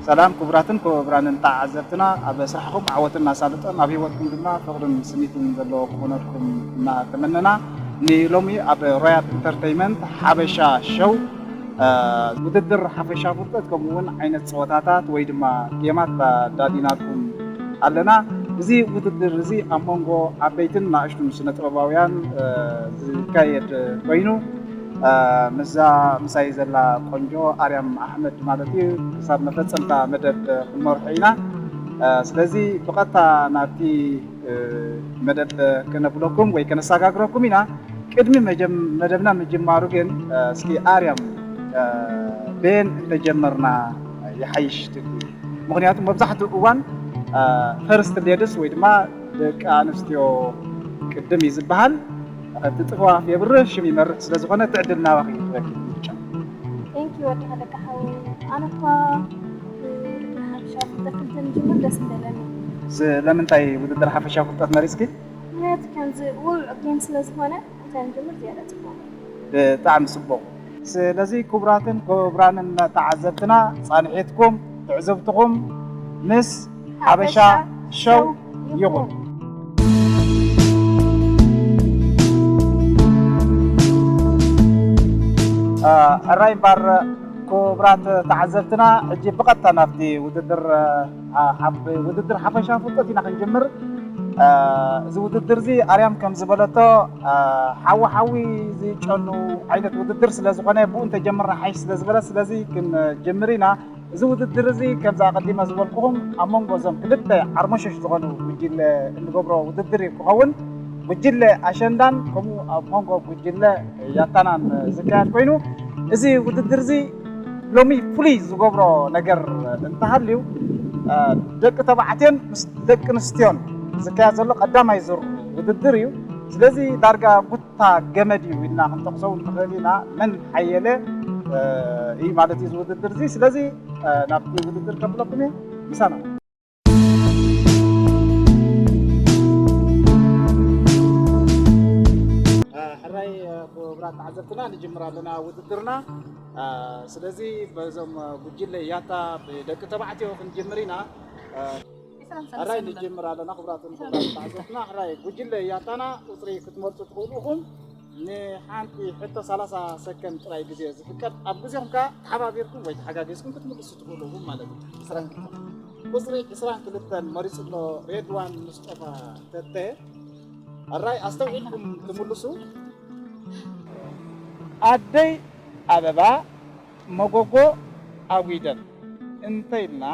ሰላም ክቡራትን ክቡራንን ተዓዘብትና፣ ኣብ ስራሕኹም ዓወትን ኣሳልጦን፣ ኣብ ህይወትኩም ድማ ፍቕርን ስኒትን ዘለዎ ክኾነልኩም እናተመነና፣ ንሎሚ ኣብ ሮያል ኢንተርተይመንት ሓበሻ ሾው፣ እ፣ ውድድር ሓፈሻ ፍልጠት፣ ከምኡ እውን ዓይነት ፀወታታት ወይ ድማ ጌማት ኣዳሊናልኩም ኣለና። እዚ ውድድር እዚ ኣብ መንጎ ዓበይትን ንኣሽቱን ስነ ጥበባውያን፣ እ፣ ዝካየድ ኮይኑ፣ እ፣ ምስዛ ምሳይ ዘላ ቆንጆ ኣርያም ኣሕመድ ማለት እዩ፣ ክሳብ መፈጸምታ መደብ ክንመርሖ ኢና። እ፣ ስለዚ ብቐጥታ ናብቲ፣ እ፣ መደብ ከነብለኩም ወይ ከነሰጋግረኩም ኢና። ቅድሚ መጀም-፣ መደብና ምጅማሩ ግን፣ እ፣ እስኪ ኣርያም፣ እ፣ በየን እንተጀመርና ይሓይሽ ትብሉ? ምኽንያቱ መብዛሕትኡ እዋን፣ እ፣ ፈርስት ሌድስ ወይ ድማ ደቂ ኣንስትዮ ቅድም እዩ ዝበሃል። እቲ ጥዋፍ የብርህ ሽም ይመርሕ ስለ ዝኾነ እቲ ዕድል ናባኺ እዩ። ቴንክ ዩ ወዲ ሃለቃ ሓወይ። ኣነ እኳ ሓፈሻዊ ፍልጠት እንተንጅምር ደስ ምበለኒ። ስለምንታይ ውድድር ሓፈሻዊ ፍልጠት መሪፅኪ? ምክንያቱ ከምዚ ውሉዕ ጌም ስለ ዝኾነ እንተንጅምር ዝያዳ ፅቡቕ። ብጣዕሚ ፅቡቕ። ስለዚ ክቡራትን ክቡራንን ተዓዘብትና ፃንሒትኩም ትዕዝብትኹም ምስ ሓበሻ ሸው ይኹን። ሕራይ እምበር ክቡራት ተዓዘብትና፣ ሕጂ ብቐጥታ ናብቲ ውድድር፣ እ፣ ሓ-፣ ውድድር ሓፈሻ ፍልጠት ኢና ክንጅምር። እ፣ እዚ ውድድር እዚ ኣርያም ከም ዝበለቶ፣ እ፣ ሓዊ ሓዊ ዝጨኑ ዓይነት ውድድር ስለ ዝኾነ ብኡ እንተጀምርና ሓይሽ ስለ ዝበለ፣ ስለዚ ክንጅምር ኢና። እዚ ውድድር እዚ ከምዚ ኣቐዲመ ዝበልኩኹም ኣብ መንጎ እዞም ክልተ ዓርሞሸሽ ዝኾኑ ጉጅለ እንገብሮ ውድድር እዩ ክኸውን። ጉጅለ ኣሸንዳን ከምኡ ኣብ መንጎ ጉጅለ ያታናን ዝካየድ ኮይኑ፣ እዚ ውድድር እዚ ሎሚ ፍሉይ ዝገብሮ ነገር እንተሃልዩ፣ እ፣ ደቂ ተባዕትዮን ምስ ደቂ ኣንስትዮን ዝካየድ ዘሎ ቀዳማይ ዙር ውድድር እዩ። ስለዚ ዳርጋ ታ ገመድ እዩ ኢልና ክንጠቕሶ እውን ንኽእል ኢና። መን ሓየለ፣ እ፣ እዩ ማለት እዩ እዚ ውድድር እዚ። ስለዚ፣ እ፣ ናብቲ ውድድር ከብለኩም እየ። ምሳና። እ፣ ሕራይ፣ እ፣ ክቡራት ተዓዘብትና፣ ንጅምር ኣለና ውድድርና። እ፣ ስለዚ በዞም ጉጅለ ያታ ብደቂ ተባዕትዮ ክንጅምር ኢና። እ፣ ሕራይ ንጅምር ኣለና። ክቡራትን ክቡራትን ተዓዘብትና፣ ሕራይ ጉጅለ ያታና ቁፅሪ ክትመርፁ ትኽእሉ ኢኹም። ንሓንቲ ሕቶ ሰላሳ ሰከንድ ጥራይ ግዜ ዝፍቀድ፣ ኣብ ግዜኹም ከኣ ተሓባቢርኩም ወይ ተሓጋጊዝኩም ክትምልሱ ትኽእሉ ኢኹም ማለት እዩ። ዕስራን ክልተን። ቁፅሪ ዕስራን ክልተን መሪፁ ኣሎ ሬድዋን ሙስጠፋ ተተ። ሕራይ ኣስተውዒልኩም ትምልሱ። ኣደይ ኣበባ መጎጎ ኣጒደን እንተኢልና፣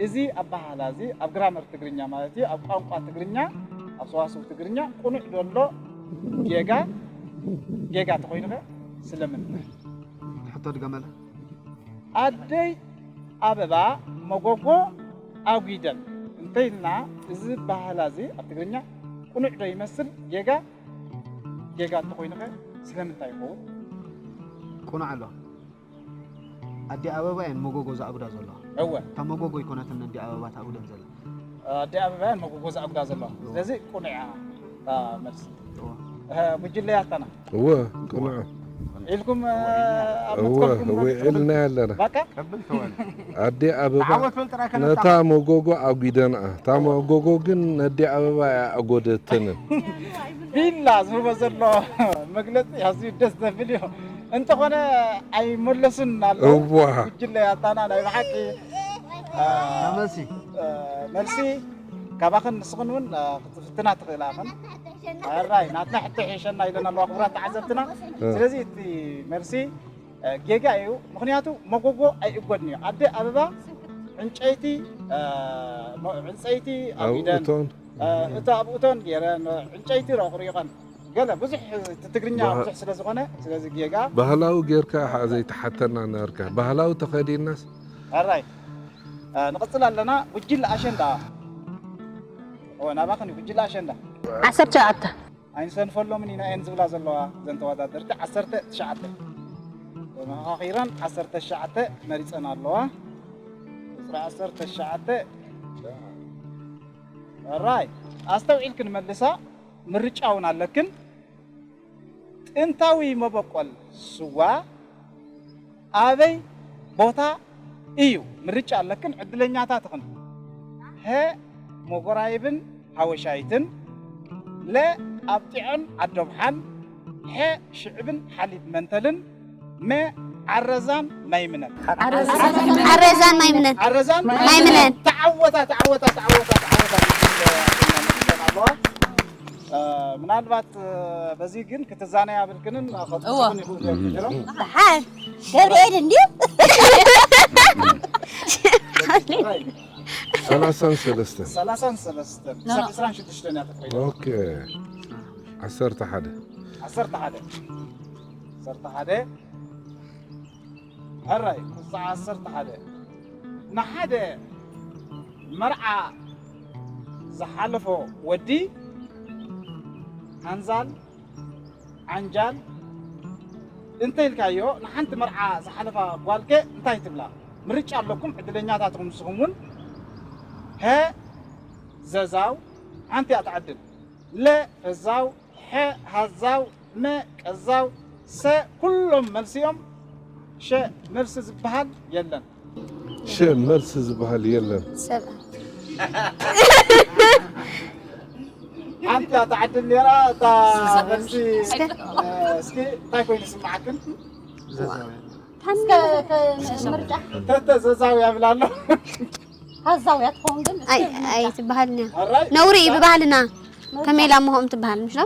እዚ ኣበሃህላ እዚ ኣብ ግራመር ትግርኛ ማለት እዩ፣ ኣብ ቋንቋ ትግርኛ፣ ኣብ ሰዋስው ትግርኛ ቅኑዕ ዶ ኣሎ ጌጋ? ጌጋ እንተኾይኑ ከ ስለምንታይ? ሕቶ ድገመላ። ኣደይ ኣበባ መጎጎ ኣጒደን እንተኢልና፣ እዚ ኣበሃህላ እዚ ኣብ ትግርኛ ቅኑዕ ዶ ይመስል ጌጋ? ጌጋ እንተኾይኑ ከ ስለምንታይ ይኸውን? ቅኑዕ ኣሎ። ኣዲ ኣበባ እየን መጎጎ ዝኣጉዳ ዘለዋ። እወ። እታ መጎጎ ኣይኮነትን ኣዲ ኣበባ ተኣጉደን ዘላ። ኣዲ ኣበባ እየን መጎጎ ዝኣጉዳ ዘለዋ። እወ። ስለዚ ቅኑዕ እያ እታ መልሲ። እወ። እህ፣ ጉጅለ ያታና። እወ፣ ቅኑዕ። ኢልኩም፣ እ፣ ኣብ እወ፣ መትከልኩም እወ፣ መትከል-፣ ኢልና ኣለና። በቃ? ኣዴ ኣበባ ዓወት በል ጥራይ ከነብታ። ነታ መጎጎ ኣጒደንኣ። እታ መጎጎ ግን ነዴ ኣበባ እያ ኣጎደተንን። ቢላ ዝህቦ ዘሎ መግለጺ ኣዝዩ ደስ ዘብል እዩ። እንተኾነ ኣይመለሱን ኣለዉ። እዋ። ጉጅለ ያታና ናይ ብሓቂ፣ እ፣ መልሲ። እ፣ መልሲ ካባኽን ንስኽን እውን፣ እ፣ ክትፍትና ትኽእላ ኢኽን። ሕራይ፣ ናትና ሕቶ ይሕሸና ኢለን ኣለዋ ክቡራት ተዓዘብትና። እ። ስለዚ እቲ መልሲ፣ እ፣ ጌጋ እዩ። ምኽንያቱ መጎጎ ኣይእጎድን እዩ። ኣደ ኣበባ ዕንጨይቲ፣ እ፣ መ-፣ ዕንፀይቲ ኣብ ኣጉደን እቶን። እ፣ እቲ ኣብ እቶን ገይረን፣ ዕንጨይቲ ረቑሪቐን፣ ገለ ብዙሕ፣ እቲ ትግርኛ ባህ- ብዙሕ ስለ ዝኾነ፣ ስለዚ ጌጋ። ባህላዊ ጌርካ ሓ ዘይተሓተና ነርካ። ባህላዊ ተኸዲናስ ኣራይ፣ እ፣ ንቕጽል ኣለና። ጉጅለ ኣሸንዳ። ኦ፣ ናባኽን እዩ፣ ጉጅለ ኣሸንዳ። ዓሰርተ ሸውዓተ። ኣይንሰንፈሎምን ኢና እየን ዝብላ ዘለዋ እዘን ተወዳደርቲ። ዓሰርተ ትሽዓተ ተመኻኺረን ዓሰርተ ትሽዓተ መሪጸን ኣለዋ። ቁጽሪ ዓሰርተ ትሽዓተ። ኣራይ፣ ኣስተውዒልክን መልሳ። ምርጫ እውን ኣለክን። ጥንታዊ መበቆል ስዋ ኣበይ ቦታ እዩ? ምርጫ ኣለክን። ዕድለኛታት ኢኽን። ሀ፣ መጎራይብን ሃወሻይትን፣ ለ፣ ኣብጢዖን ዓዶብሓን፣ ሐ፣ ሽዕብን ሓሊብ መንተልን፣ መ፣ ዓረዛን ማይምነን። ዓረዛን ማይምነን። ዓረዛን ማይምነን። ተዓወታ፣ ተዓወታ፣ ተዓወታ፣ ተዓወታ። ኣለዋ። እ፣ ምናልባት፣ እ፣ በዚ ግን ክትዛነያ ብልክንን እዋ። ከጥቅሱን ይኽእሉ እዮም። ደሓን ገብርኤል እንድዩ ሰላሳን ሰለስተን ሰላሳን ሰለስተን ኖ፣ ኖ። ክሳብ ዕስራን ሽዱሽተን እያ ተኾይና። ኦኬ ዓሰርተ ሓደ ዓሰርተ ሓደ ዓሰርተ ሓደ ሕራይ ቁፅሪ ዓሰርተ ሓደ ንሓደ መርዓ ዝሓለፎ ወዲ ሓንዛል ዓንጃል እንተ ኢልካዮ ንሓንቲ መርዓ ዝሓለፋ ጓልከ እንታይ ትብላ? ምርጫ ኣለኩም ዕድለኛታት ኢኹም ንስኹም እውን። ሀ ዘዛው ሓንቲ እያ ትዓድል። ለ ፈዛው፣ ሐ ሃዛው፣ መ ቀዛው፣ ሰ ኩሎም መልሲ እዮም። ሸ መልሲ ዝበሃል የለን። ሸ መልሲ ዝበሃል የለን። ሰብ ሓንቲ እያ ትዓድል ነይራ እታ መልሲ። እ፣ እስኪ እንታይ ኮይኑ ይስምዓክን? እስከ ምርጫ ተተ ዘዛው ያብላለሁ። ሃዛውያ ትኸውን ግን እስከ ኣይ ምርጫ። ኣይትበሃልን እያ። ኣራይ ነውሪ እዩ ብባህልና። ከመይ ኢላ እሞ ከምኡ ትበሃል ምሽ ዶ?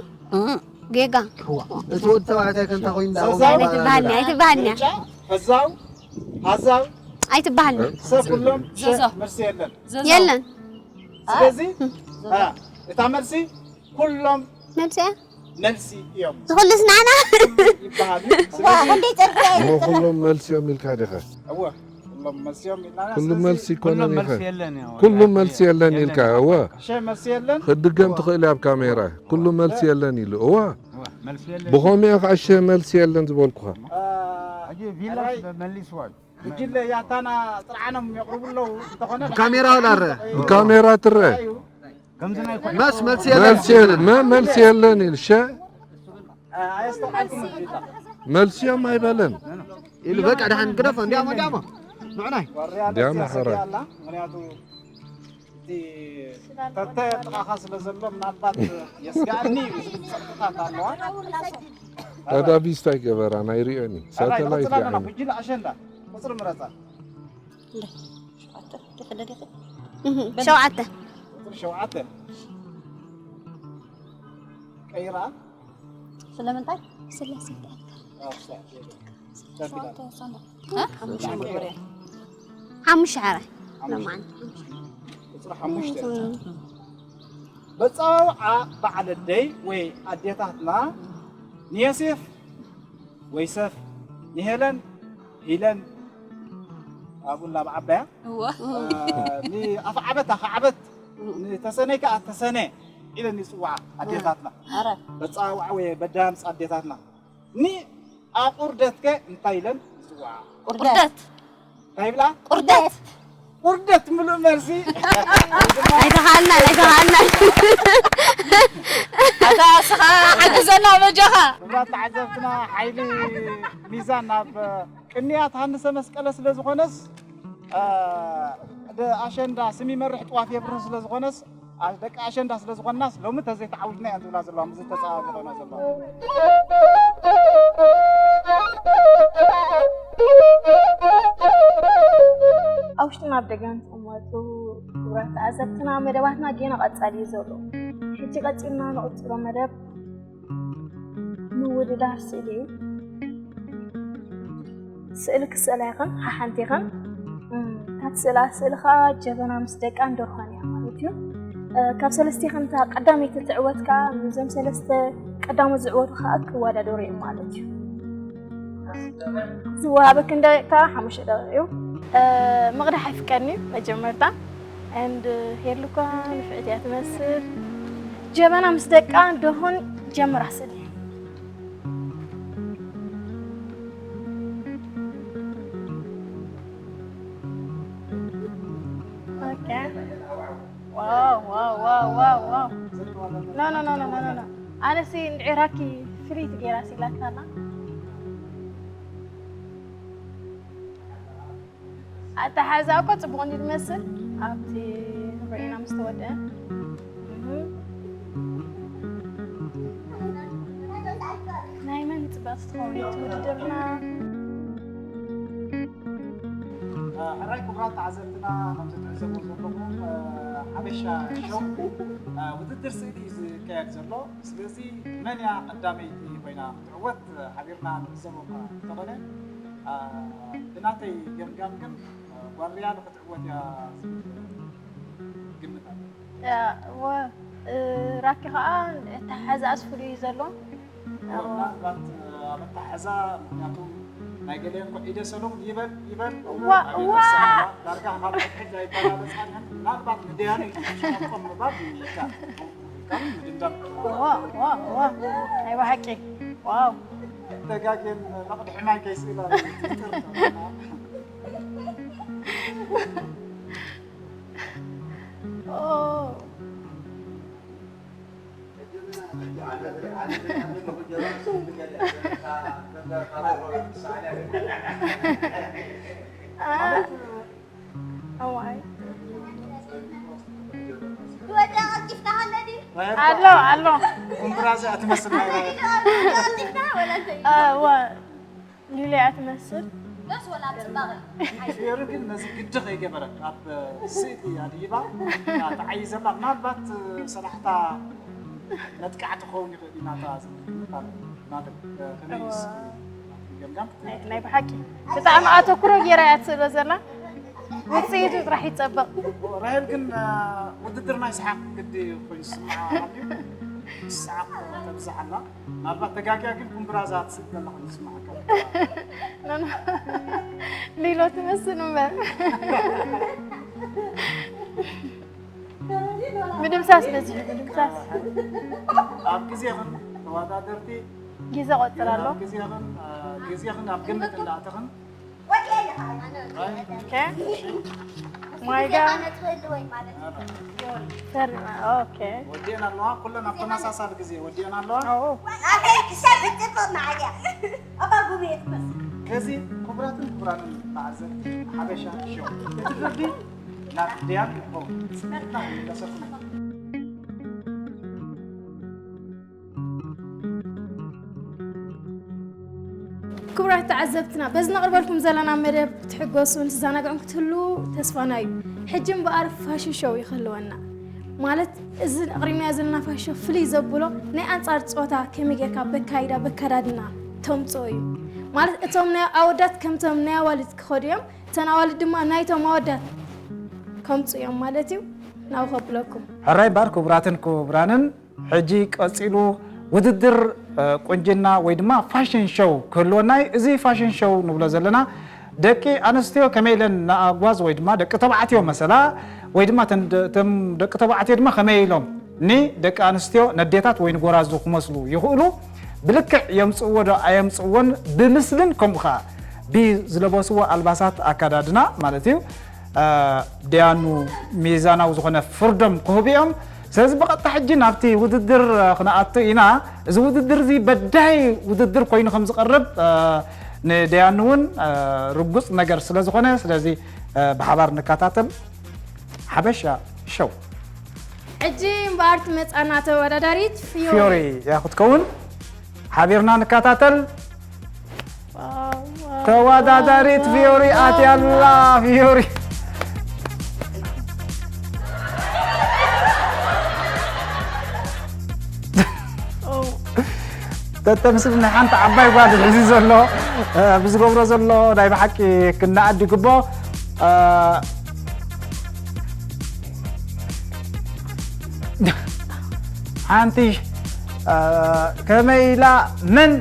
ጌጋ። እዋ፣ እቲ ወዲ ተባዕታይ ከ እንታይ ኮይኑ ዘዛው እንዳቆመ ኣይትበሃልን እያ። ኣይትበሃልን እያ። ምርጫ ፈዛው ሃዛው ኣይትበሃልን። ሰብ ኩሎም ዘዛው። መልሲ የለን። ዘዛው። የለን። ስለዚ አ፣ እታ መልሲ ኩሎም መልሲ እያ። መልሲ እዮም ዝኹልስ ንዓና። ይበሃል እዩ። ስለዚ እሞ ኩሎም መልሲ እዮም ኢልካ ዲኸ? እወ ኩሎም መልሲ እዮም ኢልና። ኩሉ ስለዚ መልሲ ይኮነን ኩሎም ይኸ መልሲ የለን እዩ። ኩሉ መልሲ የለን ኢልካ እወ ሸ መልሲ የለን። ክድገም ትኽእል እያ ኣብ ካሜራ ኩሉ መልሲ የለን ኢሉ እወ እወ፣ መልሲ የለን። ብኸምኡ ከዓ ሸ መልሲ የለን ዝበልኩኻ አ፣ ሕጂ ቪላስ ሕራይ መሊስዋ እዩ። ጉጅለ ያታና ጥርዓኖም የቕርቡ ኣለዉ እንተኾነ ብካሜራ ወላ ረ ብካሜራ ትረአ እዩ። ከምዚ ናይ ኮ- መስ መልሲ የለን መልሲ የለን መ- መልሲ የለን ኢሉ ሸ አ፣ ኣየስተውዓልኩም ይታ መልሲኦም ኣይበለን ኢሉ በቃ ደሓን ግደፎ እንዲያሞ እንዲያሞ ንዕናይ ወርያ ዲያ ደስ መሓራ። ያሰግያላ። ምክንያቱ እቲ ተተ ጥቓኻ ስለ ዘሎ ምናልባት የስጋእኒ እዩ ዝብል ጸጥታት ኣለዋ። ታዳ ቢስታ ይገበራ ናይ ሪኦኒ ኣራይ ሳተላይት ንቕጽል ኣለና። ሪኦኒ ጉጅለ ኣሸንዳ ቁጽሪ ምረጻ። እህ፣ ሸውዓተ። ቁጽሪ ሸውዓተ ቀይራ። ስለምንታይ? ስላሴ። ኣብ ሰዓት የለ። ከቢዳ። ሓሙሽተ ሓራይ። ሎማዓንቲ። ቁጽሪ ሓሙሽተ። በጻውዓ በዓል ኣደይ ወይ ኣዴታትና ንዮሴፍ ወይ ሰፍ ንሄለን ሂለን ኣብኡ ናብ ዓባያ እወ። ንኣፍዓበት ኣኽዓበት ንተሰነይ ከዓ ተሰነ ኢለን ይፅዋዓ ኣዴታትና። ኣረ በጻውዓ ወይ በዳምፅ ኣዴታትና ንኣቑርደትከ እንታይ ኢለን ይፅዋዓ? ቁርደት እንታይ ይብላ? ቁርደት ቁርደት ምሉእ መልሲ። ኣይተኻልናን ኣይተኻልናን። ኣታ እስኻ ሓግዘና በጃኻ። ክቡራት ተዓዘብትና ሓይሊ ሚዛን ናብ ቅንያት ሃንሰ መስቀለ ስለ ዝኾነስ ደ ኣሸንዳ ስም ይመርሕ ጥዋፍ የብርህ ስለ ዝኾነስ ደቂ ኣሸንዳ ስለ ዝኾንናስ ሎሚ ተዘይተዓዊትና እየን ዝብላ ዘለዋ ምስ ዝተፃወቱ ኮይና ዘለዋ። ኣብ ውሽጥን ኣብ ደገን ትቕመጡ ክቡራት ተዓዘብትና መደባትና ጌና ቀጻሊ እዩ ዘሎ። ሕጂ ቀጺልና ንቕጽሎ መደብ ምውድዳር ስእሊ እዩ። ስእሊ ክስእላ ኢኸን ሓሓንቲ ኢኸን እም፣ እታ ትስእላ ስእሊ ኸዓ ጀበና ምስ ደቃን ደርሆን እያ ማለት እዩ። እ፣ ካብ ሰለስቲኽን እታ ቀዳመይቲ ትዕወት ከኣ፣ ነዞም ሰለስተ ቀዳሞት ዝዕወቱ ከኣ ክወዳደሩ እዮም ማለት እዩ። ዝወሃበክን ደቂቕ ከኣ ሓሙሽተ ደቂቕ እዩ። እ፣ ምቕዳሕ ኣይፍቀድን እዩ መጀመርታ። And ሄሉ እኳ ንፍዕቲ እያ ትመስል። ጀበና ምስ ደቃ ደሆን ጀምራ ስእሊ። ኦኬ። ዋው፣ ዋው፣ ዋው፣ ዋው፣ ዋው። ኖ፣ ኖ፣ ኖ፣ ኖ፣ ኖ፣ ኖ። ኣነሲ እንድዒ ራኪ ፍልይቲ ገይራ ሲላትና። ኣተሓዛ እኮ ጽቡቕ እንዲ ትመስል ኣብቲ ርኢና ምስ ተወደአ። እህ። ናይ መን ጽብቕቲ ትኸውን እቲ ውድድርና? ሕራይ ክቡራት ተዓዘብትና፣ ከም ትዕዘቡ ዘለኹም፣ ሓበሻ ሾው ውድድር ስእሊ እዩ ዝካየድ ዘሎ። ስለዚ መን እያ ቀዳመይቲ ኮይና ክትዕወት ሓቢርና ንዕዘቦ እኳ እንተኾነ፣ ብናተይ ገምጋም ግን ጓል ሪያል ክትዕወት እያ ዝብል ግምት ኣሎ። ያ፣ እወ፣ እ፣ ራኪ ኸዓ ኣተሓሕዛኣስ ፍሉይ እዩ ዘሎ። እወ፣ ምናልባት ኣብ ኣተሓሕዛ፣ ምኽንያቱ ናይ ገሊአን ኮ ኢደ ሰሎሙን ይበል ይበል፣ እዋ፣ እዋ። ኣይረስዕን እዋ። ዳርጋ ካብ ሕድሕድ ኣይበላለጻን እየን። ምናልባት ንደያኑ ይሽቀቆም ምባል ይከኣል። ይከኣል ምድምዳም። እዋ፣ እዋ፣ እዋ። ናይ ብሓቂ። ዋው። ተጋግየን መቕድሒ ማይ ከይስእላ ትፍጥር። ኦ። አ፣ እዋይ። ኣሎ፣ ኣሎ። ኩምብራ እዚኣ ትመስል ናይ ቀልጢፍና ወላ እንታይ? አ፣ እዋ። ሊልያ ትመስል። ገስ ወላ ጽባቐ። ፊዮሪ ግን ነዚ ግዲ ከይገበረት ኣብ ስእሊ ኣድሂባ ትዓዪ ዘላ፣ ምናልባት ሰላሕታ መጥቃዕቲ ክኸውን ይኽእል እዩ ናታ ዝብል ግምት ኣሎ። ናተይ፣ ከመይ እዩ እዋ። ገምጋም? ናይ፣ ናይ ብሓቂ ብጣዕሚ ኣተኩሮ ገይራ እያ ትስእሎ ዘላ። ውጽኢቱ ጥራሕ ይጸበቕ። ራሄል ግን፣ እ፣ ውድድር ናይ ሰሓቕ ግዲ ኮይኑ ዝስምዓ ኣሎ። ሰሓቕ ተብዝሕ ኣላ። ምናልባት ተጋግያ ግን ኩምብራ እዛ ትስእል ዘላ ኮይኑ ዝስምዓካ። ኖ፣ ኖ። ሊሎ ትመስል እምበር። ምድምሳስ በዚሑ፣ ምድምሳስ። ኣብ ግዜኽን ተወዳደርቲ ግዜ ቆጽር ኣሎ። ኣብ ግዜኽን፣ እ፣ ግዜኽን ኣብ ግምት እንዳእተኽን ኦኬ። ማይጋ ፈሪማ። ኦኬ። ወዲአን ኣለዋ። ኩለን ኣብ ተመሳሳሊ ግዜ ወዲአን ኣለዋ። ኦ። ሕዚ ክቡራትን ክቡራንን ተዓዘብቲ ሓበሻ ሾው፣ እቲ ፍርዲ ናብ ዲያን ይኸውን። ጽናሕና ይምለሰኩም። ክቡራት ተዓዘብትና፣ በዚ ነቕርበልኩም ዘለና መደብ ክትሕጎሱን ትዘናግዑን ክትህልዉ ተስፋና እዩ። ሕጂ እምበኣር ፋሽን ሾው እዩ ክህልወና። ማለት፣ እዚ ኣቕሪብናዮ ዘለና ፋሽን ሾው ፍልይ ዘብሎ፣ ናይ ኣንጻር ጾታ ከመይ ጌርካ በካይዳ፣ በካዳድና ተምጽኦ እዩ። ማለት፣ እቶም ናይ ኣወዳት ከምቶም ናይ ኣዋልድ ክኸዱ እዮም፣ እተን ኣዋልድ ድማ ናይቶም ኣወዳት ከምጽኡ እዮም ማለት እዩ። ናብኡ ከብለኩም። ሕራይ እምበኣር ክቡራትን ክቡራንን፣ ሕጂ ቀጺሉ ውድድር፣ እ፣ ቁንጅና ወይ ድማ ፋሽን ሾው ክህልወና እዩ። እዚ ፋሽን ሾው ንብሎ ዘለና ደቂ ኣንስትዮ ከመይ ኢለን ንኣጓዝ ወይ ድማ ደቂ ተባዕትዮ መሰላ ወይ ድማ እተን ደ-፣ እቶም ደቂ ተባዕትዮ ድማ ከመይ ኢሎም ንደቂ ኣንስትዮ ነዴታት ወይ ንጎራዙ ክመስሉ ይኽእሉ፣ ብልክዕ የምጽእዎ ዶ ኣየምጽእዎን ብምስልን ከምኡ ኸኣ ብዝለበስዎ ኣልባሳት ኣከዳድና ማለት እዩ። እ፣ ደያኑ ሚዛናዊ ዝኾነ ፍርዶም ክህቡ እዮም። ስለዚ ብቐጥታ ሕጂ ናብቲ ውድድር፣ እ፣ ክንኣቱ ኢና። እዚ ውድድር እዚ በዳሂ ውድድር ኮይኑ ከም ዝቐርብ፣ እ፣ ንደያኑ እውን፣ እ፣ ርጉጽ ነገር ስለ ዝኾነ፣ ስለዚ፣ እ፣ ብሓባር ንከታተል። ሓበሻ ሾው። ሕጂ እምበኣር ትመጻና ተወዳዳሪት ፊዮሪ። ፊዮሪ እያ ክትከውን። ሓቢርና ንከታተል። ዋው፣ ዋው፣ ተወዳዳሪት ዋው፣ ፊዮሪ ዋው፣ ኣትያ ኣላ፣ ዋው። ፊዮሪ። ኦ። ተተምስል ናይ ሓንቲ ዓባይ ጓል እዚ ዘሎ፣ እ፣ ብዝገብሮ ዘሎ ናይ ብሓቂ ክነኣድ ይግቦ። እ፣ ሓንቲ እ፣ ከመይ ኢላ መን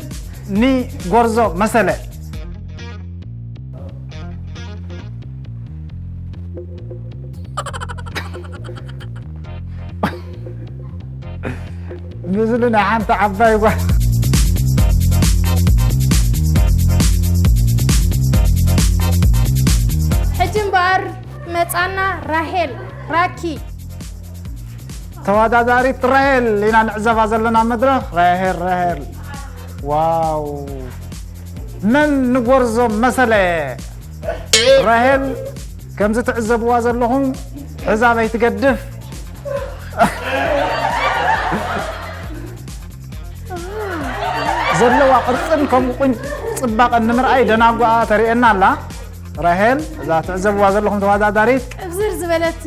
ንጎርዞ መሰለ? ምስሉ ናይ ሓንቲ ዓባይ ጓል። ሕጂ እምበኣር መጻና ራሄል ራኪ። ተወዳዳሪት ራሄል ኢና ንዕዘባ ዘለና መድረኽ። ራሄል፣ ራሄል። ዋው። መን ንጎርዞ መሰለ? ራሄል ከምዚ ትዕዘብዋ ዘለኹም ሕዛብ ኣይትገድፍ። ዘለዋ ቅርጽን ከምኡ ቁን-፣ ጽባቐን ንምርኣይ ደናጓኣ ተርእየና ኣላ። ራሄል፣ እዛ ትዕዘብዋ ዘለኹም ተወዳዳሪት ቅብዝር ዝበለት፣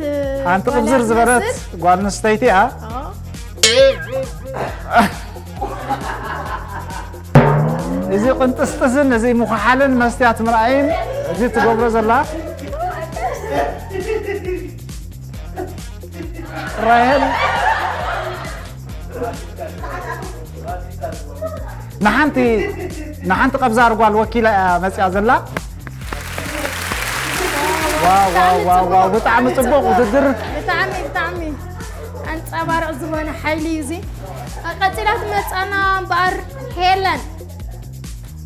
ሓንቲ ጓል ቅብዝር እያ ዝበለት ትመስል። ጓል ኣንስተይቲ እያ። ኦ። እዚ ቅንጥስጥስን እዚ ምኹሓልን መስትያት ምርኣይን እዚ ትገብሮ ዘላ ራሄል ንሓንቲ፣ ንሓንቲ ቀብዛር ጓል ወኪላ እያ መጽያ ዘላ። ዋው፣ ዋው፣ ዋው፣ ዋው፣ ብጣዕሚ ጽቡቕ ውድድር። ብጣዕሚ፣ ብጣዕሚ ኣንጸባርቕ ዝኾነ ሓይሊ እዩ እዚ። ቀጺላ ትመጻና እምበኣር ሄለን።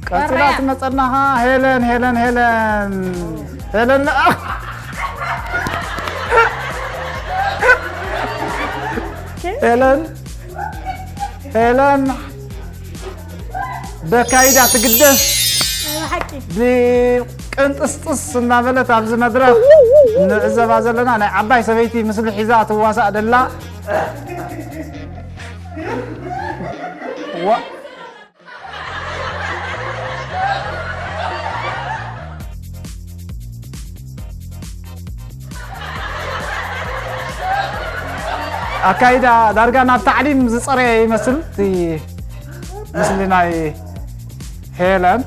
ቀጺላ በራያ። ትመጸናኻ ሄለን፣ ሄለን፣ ሄለን። ሄለን፣ ሄለን፣ ሄለን በካይዳ ትግደስ። ናይ ብሓቂ። ብቅንጥስጥስ እናበለት ኣብዚ መድረኽ ንዕዘባ ዘለና ናይ ዓባይ ሰበይቲ ምስሊ ሒዛ ትዋሳእ ደላ። ዋ-፣ ኣካይዳ ዳርጋ ናብ ታዕሊም ዝጸረየ ይመስል እቲ ምስሊ ናይ ሄለን።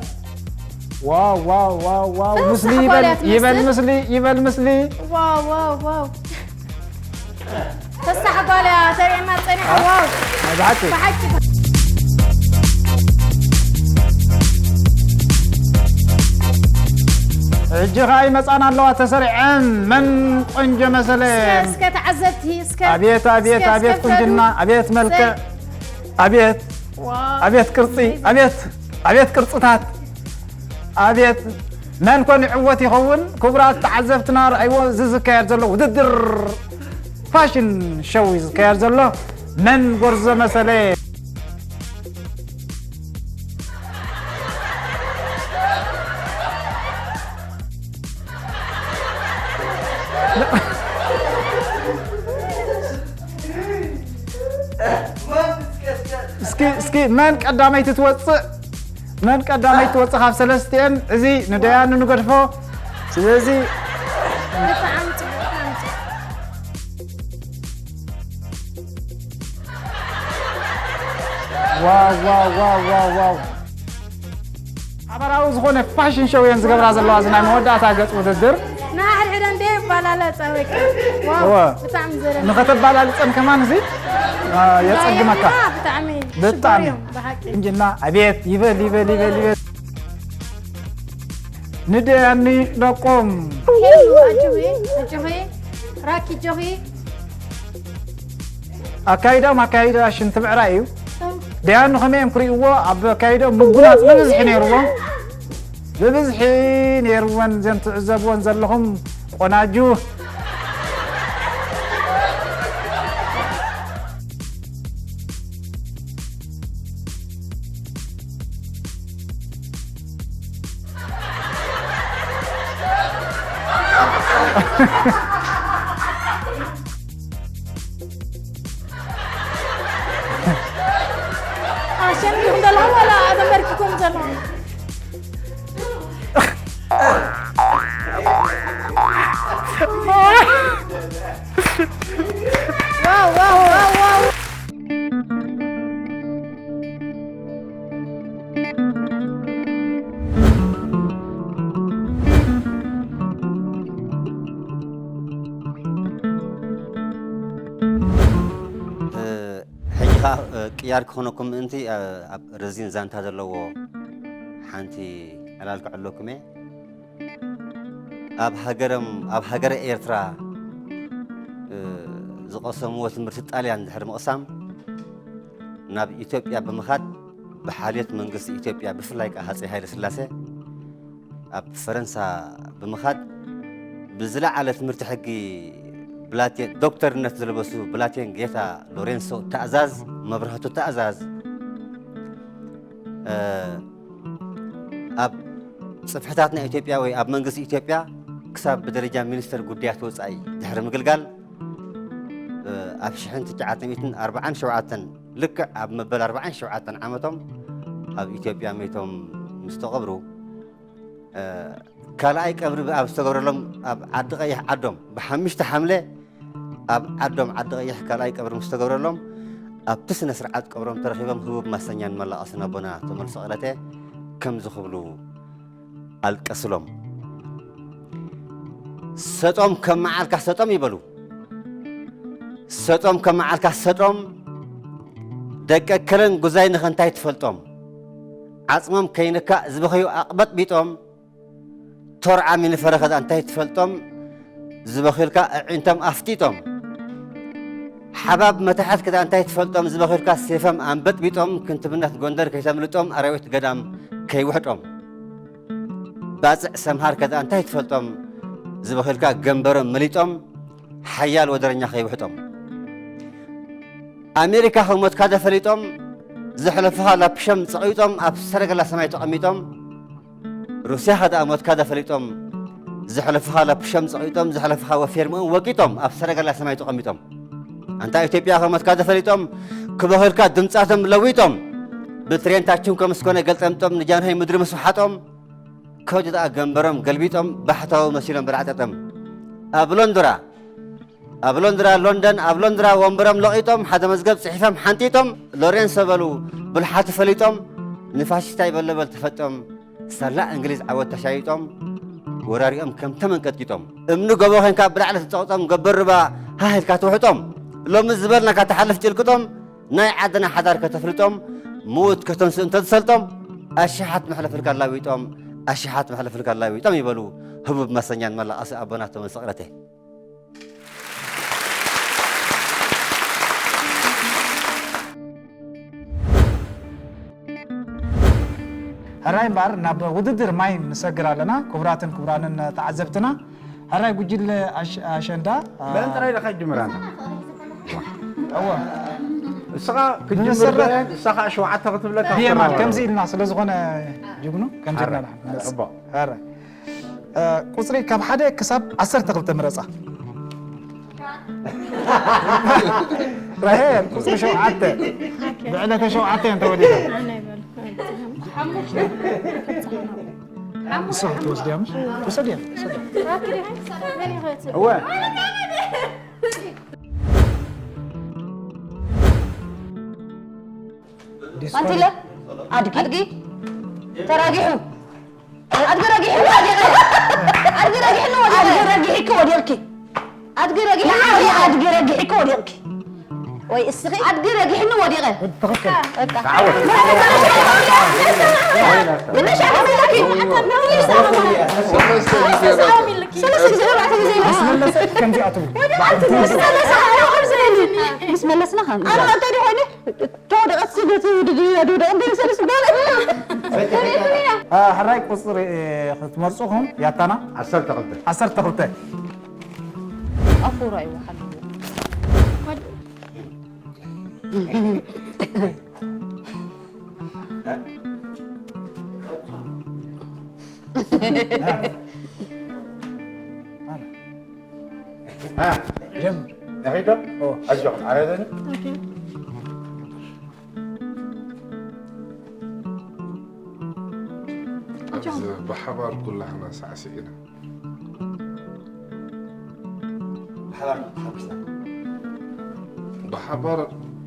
ዋው፣ ዋው፣ ዋው፣ ዋው፣ ተወሳኺ ምስሊ ይበል፣ ጓል እያ ትመስል። ይበል ምስሊ፣ ይበል ምስሊ። ዋው፣ ዋው፣ ዋው። ተሳሕ ጓል እያ ተርእየና ጸኒሓ። አ? ዋው። ናይ ብሓቂ። ብሓቂ። ሕጂ ኸኣ ይመጻና ኣለዋ ተሰሪዐን። መን ቆንጆ መሰለ? እስከ፣ እስከ ተዓዘብቲ፣ እስከ፣ ኣቤት፣ ኣቤት፣ እስከ፣ ኣቤት እስከ ቁንጅና፣ ፍረዱ። ኣቤት መልክዕ፣ ዘይ- ኣቤት፣ ዋው። ኣቤት ቅርጺ፣ ኣሜዚንግ። ኣቤት፣ ኣቤት ቅርጽታት፣ ኣቤት መን ኮን ይዕወት ይኸውን? ክቡራት ተዓዘብትና፣ ርኣይዎ፣ እዚ ዝካየድ ዘሎ ውድድር ፋሽን ሾው እዩ ዝካየድ ዘሎ። መን ጎርዞ መሰለ? እስኪ፣ እስኪ መን ቀዳመይቲ ትወፅእ? መን ቀዳመይቲ ትወፅእ ካብ ሰለስቲኤን? እዚ ንደያኑ ንገድፎ። ስለዚ ብጣዕሚ ጽቡቕ፣ ብጣዕሚ ጽቡቕ። ዋው፣ ዋው፣ ዋው፣ ዋው፣ ዋው። ሓበራዊ ዝኾነ ፋሽን ሾው እየን ዝገብራ ዘለዋ፣ እዚ ናይ መወዳእታ ገጽ ውድድር። ንሓድሕደን ደይ ይባላለጻ በቃ። ዋው፣ እወ። ብጣዕሚ ዘረባ። ንኸተባላልጸን ከማን እዚ፣ አ፣ የጸግመካ። ያ፣ ያ፣ ብጣዕሚ ብጣዕሚ። ሽኮር እዮም፣ ብሓቂ። እንጅና፣ ኣቤት፣ ይበል፣ ይበል፣ ይበል፣ ይበል። ንደያኒ ደቆም። ሄሉ፣ ኣጆኺ፣ ኣጆኺ፣ ራኪ፣ ኣጆኺ። ኣካይዳኦም ኣካይዳ ሽንቲ ምዕራይ እዩ። ደያኑ ከመይ እዮም ክርእይዎ? ኣብ ኣካይዳኦም ምጉላጽ ብብዝሒ ነይርዎም። ብብዝሒ ነይርወን እዘን ትዕዘብወን ዘለኹም ቆናጁ። ኣሸንዲኹም ዘለኹም ዋላ ተንበርኪኹም ዘለኹም? ዋው፣ ዋው፣ ዋው፣ ዋው። ካብ ቅያር ክኾነኩም ምእንቲ ኣብ ረዚን ዛንታ ዘለዎ ሓንቲ ዕላል ክዕለኩም እየ። ኣብ ሃገሮም ኣብ ሃገረ ኤርትራ ዝቐሰምዎ ትምህርቲ ጣልያን ድሕሪ ምቕሳም ናብ ኢትዮጵያ ብምኻድ ብሓልዮት መንግስቲ ኢትዮጵያ ብፍላይ ከዓ ሃፀይ ሃይለ ስላሴ ኣብ ፈረንሳ ብምኻድ ብዝለዓለ ትምህርቲ ሕጊ ብላቴን ዶክተርነት ዝለበሱ ብላቴን ጌታ ሎሬንሶ ታእዛዝ መብራህቱ ታእዛዝ ኣብ ፅፍሕታት ናይ ኢትዮጵያ ወይ ኣብ መንግስቲ ኢትዮጵያ ክሳብ ብደረጃ ሚኒስተር ጉዳያት ወፃኢ ድሕሪ ምግልጋል ኣብ ሽሕን ትሽዓተ ሚእትን ኣርባዓን ሸውዓተን ልክዕ ኣብ መበል ኣርባዓን ሸውዓተን ዓመቶም ኣብ ኢትዮጵያ ሜቶም ምስ ተቐብሩ ካልኣይ ቀብሪ ኣብ ዝተገብረሎም ኣብ ዓዲ ቀይሕ ዓዶም ብሓሙሽተ ሓምለ ኣብ ዓዶም ዓዲ ቀይሕ ካልኣይ ቀብሪ ምስ ተገብረሎም ኣብቲ ስነ ስርዓት ቀብሮም ተረኺቦም ህቡብ ማሰኛን መላቐስን ኣቦና ተመልሶ ቅለተ ከምዚ ክብሉ ኣልቀስሎም። ሰጦም ከም መዓልካ ሰጦም ይበሉ። ሰጦም ከም መዓልካ ሰጦም ደቂ ከለን ጉዛይ ንኸንታይ ትፈልጦም። ዓጽሞም ከይንካእ ዝበኸዩ ኣቕበጥቢጦም ቶርዓ ሚኒፈረ ከዛ እንታይ ትፈልጦም ዝበኺልካ ኣዒንቶም ኣፍጢጦም። ሓባብ መታሕት ከዛ እንታይ ትፈልጦም ዝበኺልካ ሴፈም ኣንበጥቢጦም ክንትብነት ጎንደር ከይተምልጦም ኣራዊት ገዳም ከይውሕጦም። ባጽዕ ሰምሃር ከዛ እንታይ ትፈልጦም ዝበኺልካ ገንበሮም መሊጦም ሓያል ወደረኛ ከይውሕጦም። ኣሜሪካ ከሞትካ ደፈሊጦም ዘሕለፍኻ ላፕሸም ጸቒጦም ኣብ ሰረገላ ሰማይ ተቐሚጦም። ሩስያ ከደኣ ሞትካ ደፈሊጦም ዘሕለፍኻ ላፕሸም ጸቒጦም ዘሕለፍኻ ወፌርምኦም ወቂጦም ኣብ ሰረገላ ሰማይ ተቐሚጦም። ኣንታ ኢትዮጵያ ከሞትካ ደፈሊጦም ክበኽልካ ድምጻቶም ለዊጦም ብትሬንታችን ከምስኮነ ገልጠምጦም ንጃንሆይ ምድሪ ምስ ውሓጦም ከውዲ ደኣ ገንበሮም ገልቢጦም ባሕታዊ መሲሎም ብላዕጠጠም ኣብ ሎንድራ ኣብ ሎንድራ ሎንደን ኣብ ሎንድራ ወንበሮም ለቒጦም ሓደ መዝገብ ጽሒፎም ሓንጢጦም ሎሬንሶ በሉ ብልሓቱ ፈሊጦም ንፋሽስታይ በለበል ተፈጦም ሳላ እንግሊዝ ዓወት ተሻይጦም ወራሪኦም ከም ተመን ቀጥቂጦም እምኒ ጎቦ ኸንካ ብላዕሊ ትጸቕጦም ገበር ርባ ሃህ ኢልካ ትውሕጦም ሎሚ ዝበልናካ ትሓልፍ ጭልቅጦም ናይ ዓድና ሓዳር ከተፍልጦም ምዉት ከተንስኡ እንተዝሰልጦም ኣሽሓት መሕለፍልካ ላዊጦም ኣሽሓት መሕለፍልካ ላዊጦም ይበሉ ህቡብ መሰኛን መላቐሲ ኣቦና ተመን ሰቕረተ። ሕራይ እምበኣር ናብ ውድድር ማይ ንሰግር ኣለና። ክቡራትን ክቡራንን ተዓዘብትና፣ ሕራይ ጉጅለ ኣሸንዳ በን ጥራይ ኢኻ ጅምራና። እወ እስኻ ክጅምር በን እሳ ከዓ ሸውዓተ ክትብለካ ብየማን ከምዚ ኢልና ስለ ዝኾነ ጅግኑ ከምዚ ኢልና ንሓምስ። ሕራይ ቁፅሪ ካብ ሓደ ክሳብ ዓሰርተ ክልተ ምረፃ። ራሄል ቁፅሪ ሸውዓተ ብዕለተ ሸውዓተ እየን ተወሊደን። ንስኺ ትወስድያ ምሽ? ውሰድያ፣ ውሰድያ። እወ ኣንቲለ ኣድጊ ኣድጊ ተራጊሑ ኣድጊ ረጊሑ ወዲቐ ኣድጊ ረጊሕኒ ወዲቐ ኣድጊ ረጊሕኪ ወዲቕኪ ኣድጊ ረጊሕኒ ወዲቐ ኣድጊ ረጊሕኪ ወዲቕኪ ወይ እስኺ ኣድጊ ረጊሕኒ ወዲቐ ትኽክል። በቃ ብለሽ ኣመሰለኪ ሰለስተ ግዜ ኣርባዕተ ግዜ ኢለ ምስ መለሰ ከምዚኣ ትብሉ። ምስ መለስና ከም ኣንተ ዲኾይነ ተወደቐት ስደት ድድያ ድወደቐት ደምሰልስ በለ ሕራይ ቁፅሪ ክትመርፁኹም ያታና ዓሰርተ ክልተ ዓሰርተ ክልተ ኣፉራ ይወሓሉ ጀምር ነኺዶ ኣጆ ዓረደኒ ኣብዚ ብሓባር ኩላህና ሳዕሲዕና ብሓባር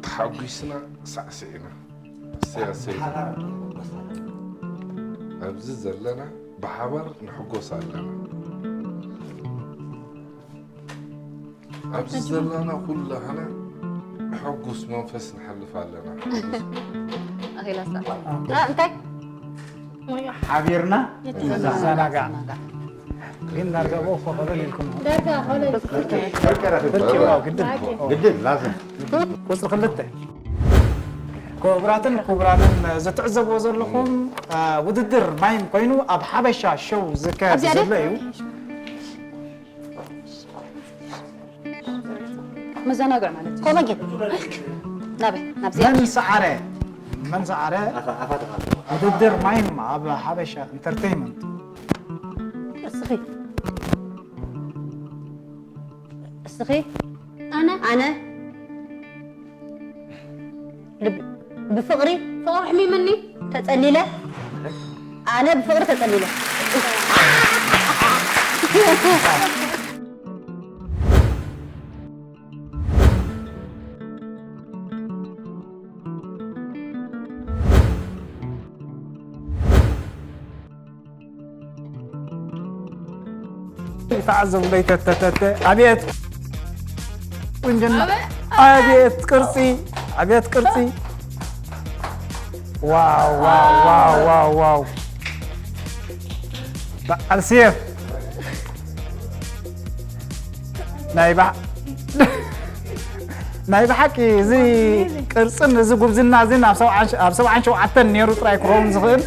ተሓጒስና ሳዕሲዕና። እሰይ፣ እሰይ። ኣብዚ ዘለና ብሓባር ንሕጎስ ኣለና። ኣብዚ ዘለና ኩላህና ሕጉስ መንፈስ ንሓልፍ ኣለና። ኣኺላስ እንታይ? ሓቢርና ንዘናጋዕ። ግን ዳርጋ ብኡ ኮኸበል ኢልኩም። ዳርጋ ሆነ ፍርቂ፣ ዋው፣ ግድን። ግድን ላዝም ቁፅሪ ክልተ። ክቡራትን ክቡራንን ዝትዕዘብዎ ዘለኹም ውድድር ማይም ኮይኑ ኣብ ሓበሻ ሸው ዝካየድ ዘሎ እዩ። መዘናግዕ ማለት እዩ። ኮመ ግን ናበይ ናብዚኣ መን ሰዓረ መን ሰዓረ ውድድር ማይም ኣብ ሓበሻ ኢንተርቴይንመንት። እስኺ እስኺ ኣነ ኣነ ልብ- ብፍቕሪ ፍቕሪ ኣሕሚምኒ ተጸሊለ ኣነ ብፍቕሪ ተጸሊለ ተዓዘቡለይ ተተተተ ኣቤት ቁንጅና ኣቤት ቅርፂ ኣቤት ቅርፂ ዋው ዋው ዋው ዋው ዋው በዓል ሴፍ ናይ ባ ናይ ብሓቂ እዚ ቅርፅን እዚ ጉብዝና እዚ ኣብ ሰብዓን ሸውዓተን ነይሩ ጥራይ ክኸውን ዝኽእል